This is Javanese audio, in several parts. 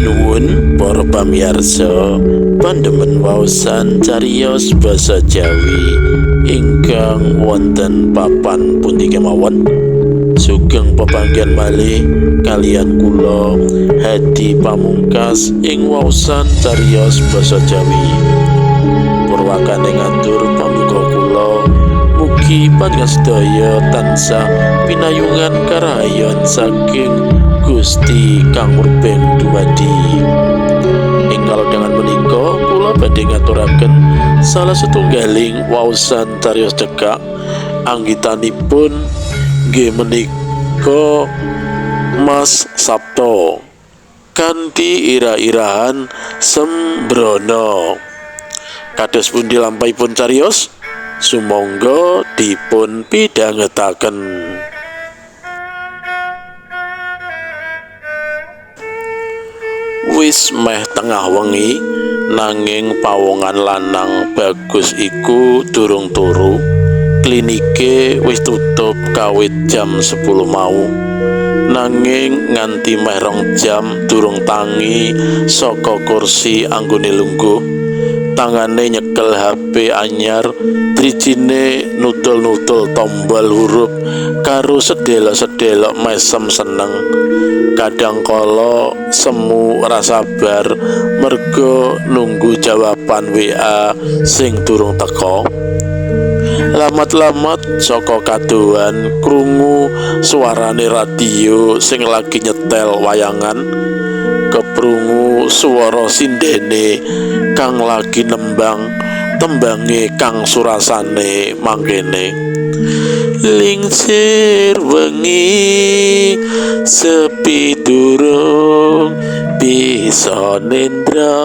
Nuwun para pamirsa pandemen waosan cariyos basa Jawi ingkang wonten papan pundi kemawon. Sugeng pepanggihan malih kaliyan kula Hadi Pamungkas ing waosan cariyos basa Jawi. Purwakane ngatur pambuka kula, mugi panjenengan sedaya tansah pinayungan karahayon saking Gusti Kang Murbeng Dumadi. Ing kalodhangan menika kula badhe ngaturaken salah setunggaling waosan cariyos cekak anggitanipun nggih menika Mas Sabto kanthi ira-irahan sembrono. Kados pundi lampahipun cariyos? Sumangga dipun pidhangetaken. Wis meh tengah wengi nanging pawongan lanang Bagus iku durung turu. Klinike wis tutup kawit jam 10 mau. Nanging nganti meh 2 jam durung tangi saka kursi anggone lungguh. Tangane nyekel HP anyar, drijine nutul-nutul tombol huruf karo sedelok-sedelok mesem seneng. Kadang kala semu ora sabar merga nunggu jawaban WA sing durung teka. Lamat-lamat saka kadohan krungu suarane radio sing lagi nyetel wayangan. Keprungu swara sindene kang lagi nembang tembange kang surasane mangkene. Lingsir wengi sepi durung bisa nendra,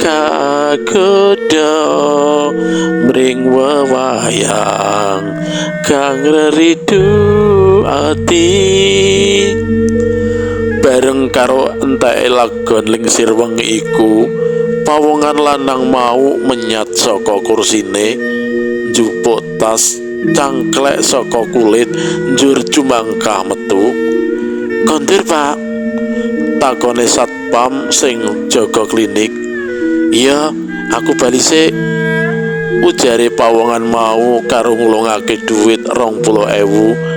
kagodha mring wewayang kang reridu ati. Bareng karo enteke lagon lingsir wengi iku, pawongan lanang mau menyat saka kursine, njupuk tas cangklek saka kulit njur jumangkah metu. Kondir, Pak, takone satpam sing jaga klinik. Iya, aku bali sik, ujare pawongan mau karo ngulungake dhuwit 20.000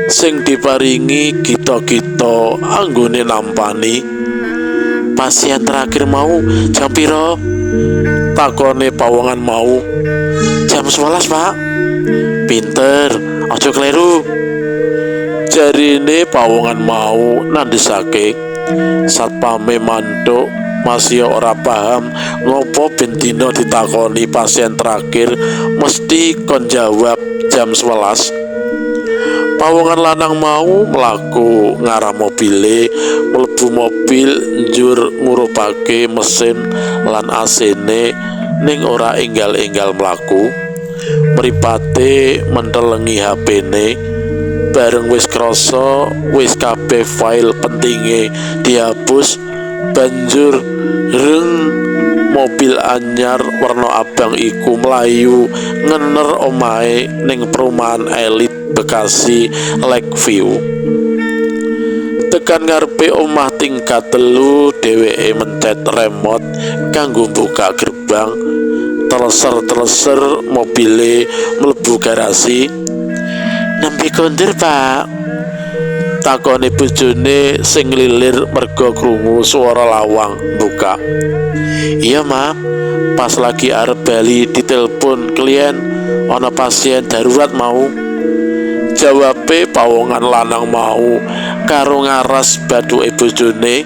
sing diparingi gita-gita anggone nampani. Pasien terakhir mau jam piro? Takone pawongan mau. Jam 11, Pak. Pinter, aja kleru, jarine pawongan mau nandhesake. Satpame mantuk masih ora paham ngopo ben dina ditakoni pasien terakhir mesti kon jawab jam 11. Pawongan lanang mau mlaku ngarah mobile, mlebu mobil njur ngurupake mesin lan asene ning ora enggal-enggal mlaku. Mripate mentelengi HP-ne. Bareng wis krasa wis kabeh file pentinge dihapus, banjur reng mobil anyar werna abang iku mlayu ngener omahe ning perumahan elit Bekasi Lakeview. Tekan ngarepe omah tingkat 3, dheweke mencet remote kanggo buka gerbang. Teleser-teleser mobile mlebu garasi. Nembe kondur, Pak, takone bojone sing lilir merga krungu swara lawang buka. Iya, Ma, pas lagi arep bali ditelepon klien ana pasien darurat mau. Jawabe pawongan lanang mau karo ngaras bathuke bojone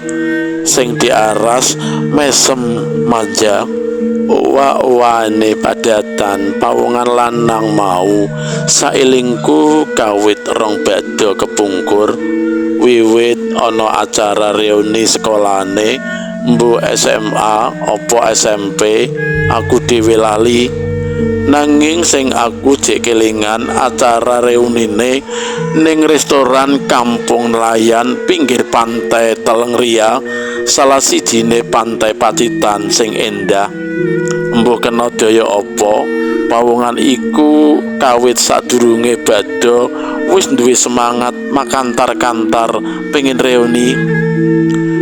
sing diaras mesem manja. Wa-wane padatan pawongan lanang mau sailingku kawit rong bakda kepungkur wiwit ana acara reuni sekolahane mbuh SMA apa SMP aku dhewe lali. Nanging sing aku jek kelingan acara reunine ning restoran Kampung Nelayan pinggir pantai Teleng Ria, salah sijine pantai Pacitan sing endah. Mbuh kena daya apa pawongan iku kawit sadurunge badha wis duwe semangat makantar-kantar pengen reuni.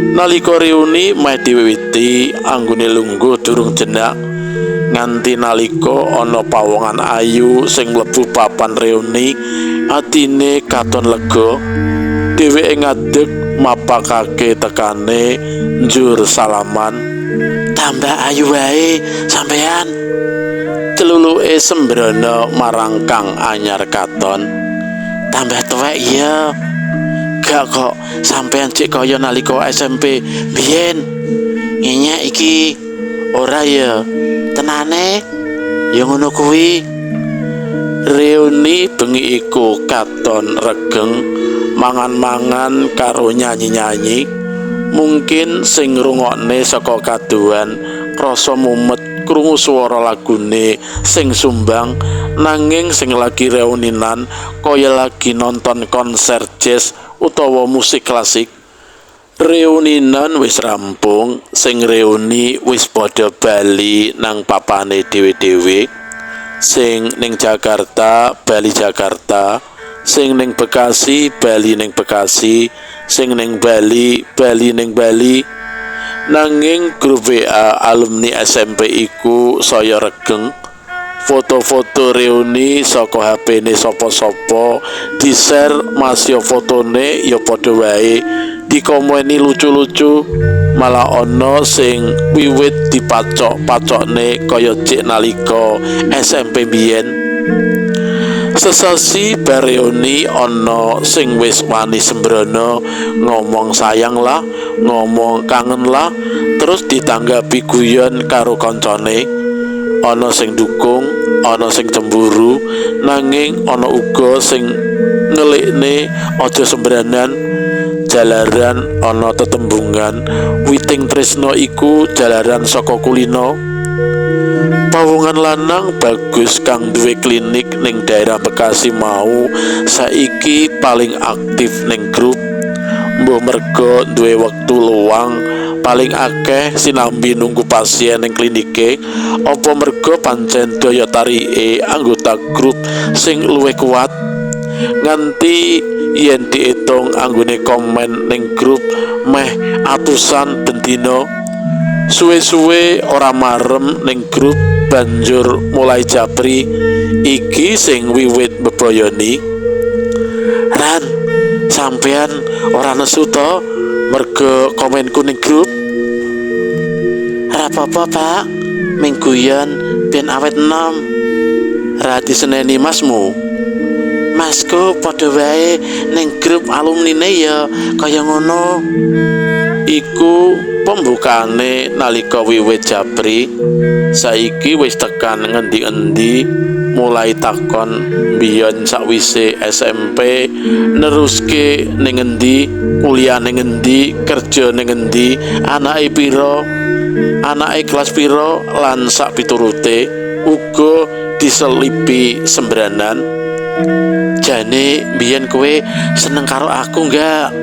Nalika reuni meh diwiwiti, anggone lungguh durung jenak nganti nalika ana pawongan ayu sing mlebu papan reuni, atine katon lega. Dheweke ngadeg mapakake tekane njur salaman. Tambah ayu wae sampean, celuluke sembrono marang kang anyar katon. Tambah tuwek iya. Gak kok sampean cek kaya nalika SMP biyen. Ngenyek iki ora ya. Tenane ya ngono kuwi. Reuni bengi iku katon regeng, mangan-mangan karo nyanyi-nyanyi. Mungkin sing ngrungokne saka kadohan krasa mumet krungu swara lagune sing sumbang, nanging sing lagi reuninan kaya lagi nonton konser jazz utawa musik klasik. Reuninan wis rampung, sing reuni wis padha bali nang papane dhewe-dhewe. Sing ning Jakarta bali Jakarta, sing ning Bekasi bali ning Bekasi, sing ning Bali bali ning Bali. Nanging grup WA alumni SMP iku saya regeng. Foto-foto reuni saka HP-ne sapa-sapa di-share, masih fotone ya padha wae dikomeni lucu-lucu, malah ana sing wiwit dipacok-pacokne kaya cek nalika SMP biyen. Sesasi bar reuni ana sing wis wani sembrono ngomong sayang lah, ngomong kangen lah, terus ditanggapi guyon karo kancane. Ana sing dukung, ana sing cemburu, nanging ana uga sing ngelikne aja sembranan. Jalaran ana tetembungan witing tresno iku jalaran saka kulino. Pawongan lanang bagus kang duwe klinik ning daerah Bekasi mau saiki paling aktif ning grup. Mbuh mergo duwe wektu luang paling akeh sinambi nunggu pasien ning klinike, apa mergo pancen daya tarike anggota grup sing luwih kuat. Nganti yen diitung anggone komen ning grup meh atusan bendina. Suwe-suwe ora marem ning grup banjur mulai japri iki sing wiwit bebayani. Ran, sampean ora nesu to mergo komenku ning grup? Ora apa-apa, Pak. Ming guyon ben awet enom. Ra diseneni masmu? Masku padha wae ning grup alumnine ya kaya ngono. Iku pembukane nalika wiwit japri. Saiki wis tekan ngendi-endi mulai takon biyen sakwise SMP neruske ning endi, kuliah ning endi, kerja ning endi, anake pira, anake kelas pira lan sak piturute uga diselipi sembranan. Jane biyen kowe seneng karo aku enggak?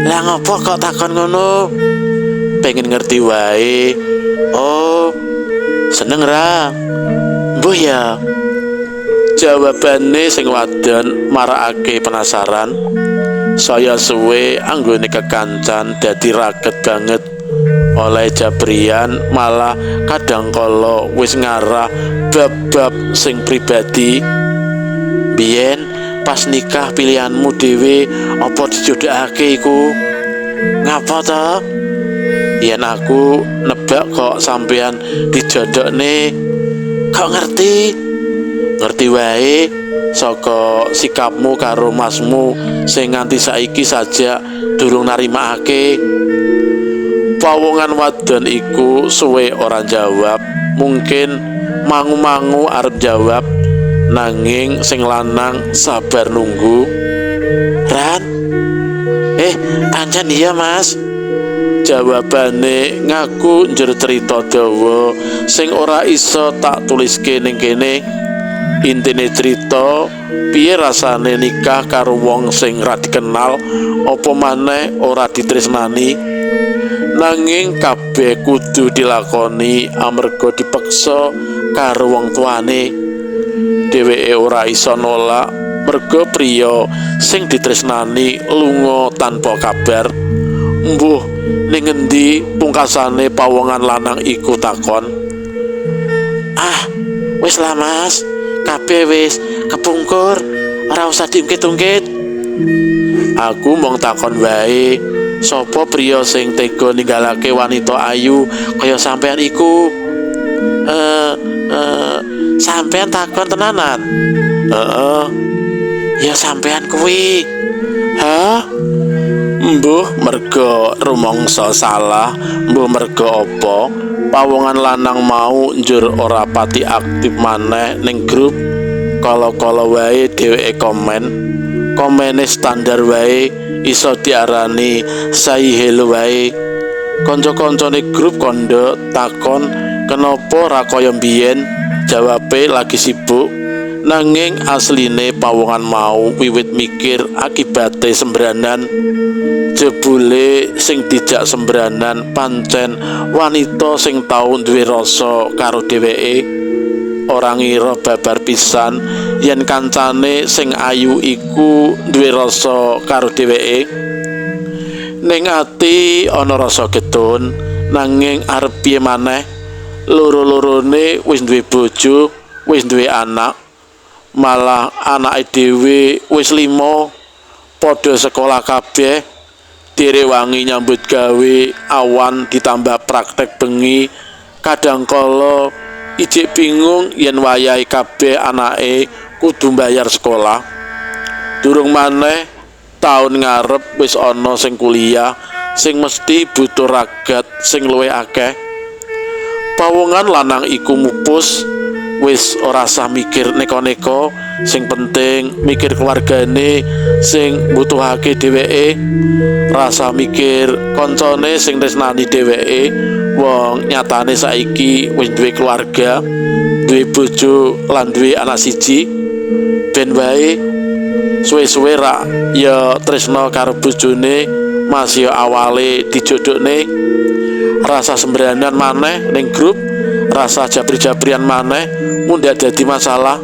Lah ngopo kok takon ngono? Pengen ngerti wae. Oh, seneng ra? Mbuh ya. Jawabane sing wadon marakake penasaran. Saya suwe anggone kekancan dadi raket banget. Oleh jabrian malah kadang kala wis ngarah bab-bab sing pribadi. Biyen pas nikah pilihanmu dhewe apa dijodhokake iku? Ngapa to? Yen aku nebak kok sampean dijodhokne. Kok ngerti? Ngerti wae saka sikapmu karo masmu sing nganti saiki saja durung narimakake. Pawongan wadon iku suwe ora jawab, mungkin mangu-mangu arep jawab, nanging sing lanang sabar nunggu. Ran, pancen iya mas. Jawabane ngaku njur cerita dawa sing ora iso tak tuliske ning kene. Intine cerita piye rasane nikah karo wong sing ra dikenal, apa maneh ora ditresnani. Nanging kabeh kudu dilakoni amarga dipeksa karo wong tuane. Dheweke ora iso nolak Merga priya sing ditresnani lunga tanpa kabar. Mbuh ning ngendi pungkasane pawongan lanang iku takon. Ah, wis lah Mas, kabeh wis kepungkur, ora usah diungkit-ungkit. Aku mung takon wae, sapa priya sing tega ninggalake wanita ayu kaya sampean iku? Sampean takon tenanan? Heeh. Ya sampean kuwi. Hah? Mbuh merga rumangsa salah, mbuh merga apa? Pawongan lanang mau njur ora pati aktif maneh ning grup. Kala-kala wae dheweke komen. Komene standar wae, iso diarani say hello wae. Kanca-kancane grup kandha takon kenapa ora kaya mbiyen, jawabe lagi sibuk. Nanging asline pawongan mau wiwit mikir akibate sembranan. Jebule sing dijak sembranan pancen wanita sing tau duwe rasa karo dheweke. Ora ngira babar pisan yen kancane sing ayu iku duwe rasa karo dheweke. Ning ati ana rasa getun, nanging arep piye maneh? Loro-lorone wis duwe bojo, wis duwe anak. Malah anake dhewe wis 5, padha sekolah kabeh, direwangi nyambut gawe awan ditambah praktek bengi. Kadang kala ijik bingung yen wayahe kabeh anake kudu mbayar sekolah. Durung maneh taun ngarep wis ana sing kuliah sing mesti butuh ragat sing luwih akeh. Pawongan lanang iku mupus, wis ora usah mikir neko-neko, sing penting mikir keluargane sing mbutuhake dheweke, rasa mikir koncone sing tresnani dheweke. Wong nyatane saiki wis duwe keluarga, duwe bojo lan duwe anak siji. Ben wae suwe-suwe rak ya tresna karo bojone, masih awale dijodhokne. Rasa sembranan maneh ning grup, rasa jabri-jabrian maneh mundhak dadi masalah.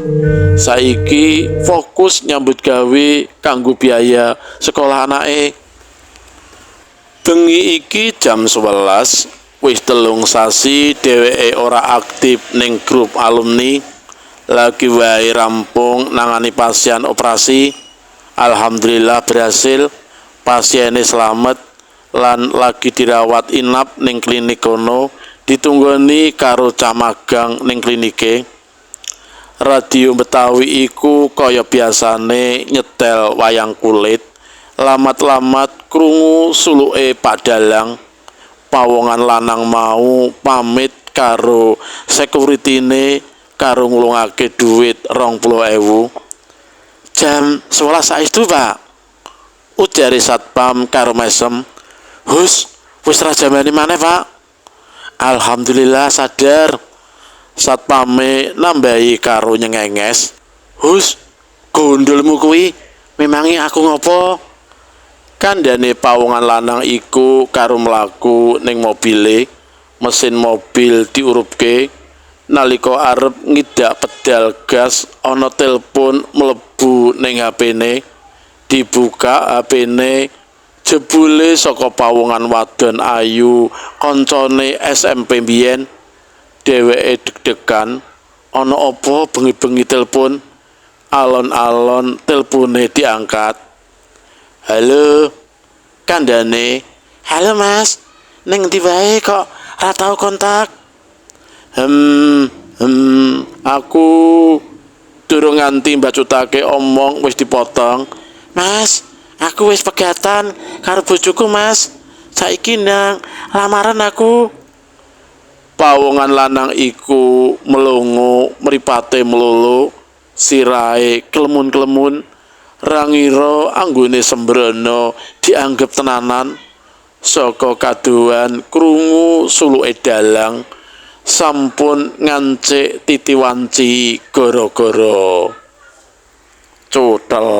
Saiki fokus nyambut gawe kanggo biaya sekolah anake. Bengi iki jam 11, wis 3 sasi dheweke ora aktif ning grup alumni. Lagi wae rampung nangani pasien operasi. Alhamdulillah berhasil, pasiene slamet lan lagi dirawat inap ning klinik kono, ditunggoni karo cah magang ning klinike. Radio Betawi iku kaya biasane nyetel wayang kulit. Lamat-lamat krungu suluke Pak Dalang. Pawongan lanang mau pamit karo sekuritine karo ngulungake duit 20.000. Jam 11 saestu, Pak, ujare satpam karo mesem. Hus, wis ra jamane maneh, Pak. Alhamdulillah sadar. Satpame nambahi karo nyengenges. Hus, gondolmu kuwi memangi aku ngopo? Kandhane pawongan lanang iku karo mlaku ning mobile, mesin mobil diurupke. Nalika arep ngidak pedal gas, ana telepon mlebu ning HP-ne. Dibuka HP-ne, jebule saka pawongan wadon ayu kancane SMP mbiyen. Dheweke deg-degan, ana apa bengi-bengi telepon? Alon-alon telpone diangkat. Halo, kandhane. Halo Mas, ning ndi wae kok ora tau kontak? Aku durung nganti mbacutake omong wis dipotong. Mas, aku wis pegatan karo bojoku, Mas. Saiki nang lamaran aku. Pawongan lanang iku melongo, mripate mlolo, sirahe klemun-klemun, ra ngira anggone sembrono dianggep tenanan. Saka kadohan krungu suluke dalang sampun ngancik titiwanci gara-gara cuthel.